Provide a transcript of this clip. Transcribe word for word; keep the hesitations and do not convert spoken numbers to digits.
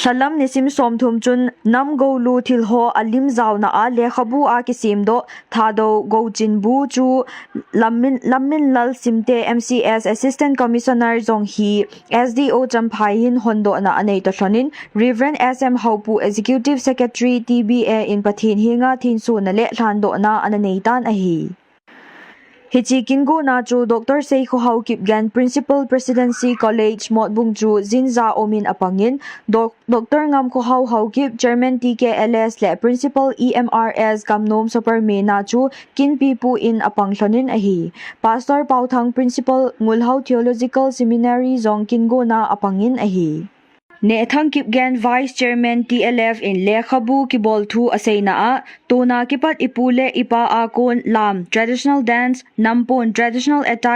Lhalam nisim somthum chun Namgolu thilho alim jaona a lekhabu a kisemdoh Thadou Gouchinbu chu Lammin, Lamminlal Simte M C S Assistant Commissioner jong hi S D O Champhai hin hondohna anei toh lhonin Reverend S M Haopu Executive Secretary T B A in Pathen henga thinsona le lhandohna ana neitan ahi. Hiche kingona chu Doctor Seikhohao Kipgen, Principal, Presidency College, Motbung chu jinja umin apangin, Doc-, Doctor Ngamkhohao Haokip, Chairman T K L S le Principal E M R S Kamnom Supermena chu kinpipu in apang lhonin ahi. Pastor Paothang, Principal, Ngulhao Theological Seminary jong kingona apangin ahi. Nehthang Kipgen, Vice Chairman T L F in lekhabu kibol thu aseina a, tuna kipat ipu le ipa a kon lam, traditional dance, nampon, traditional attire,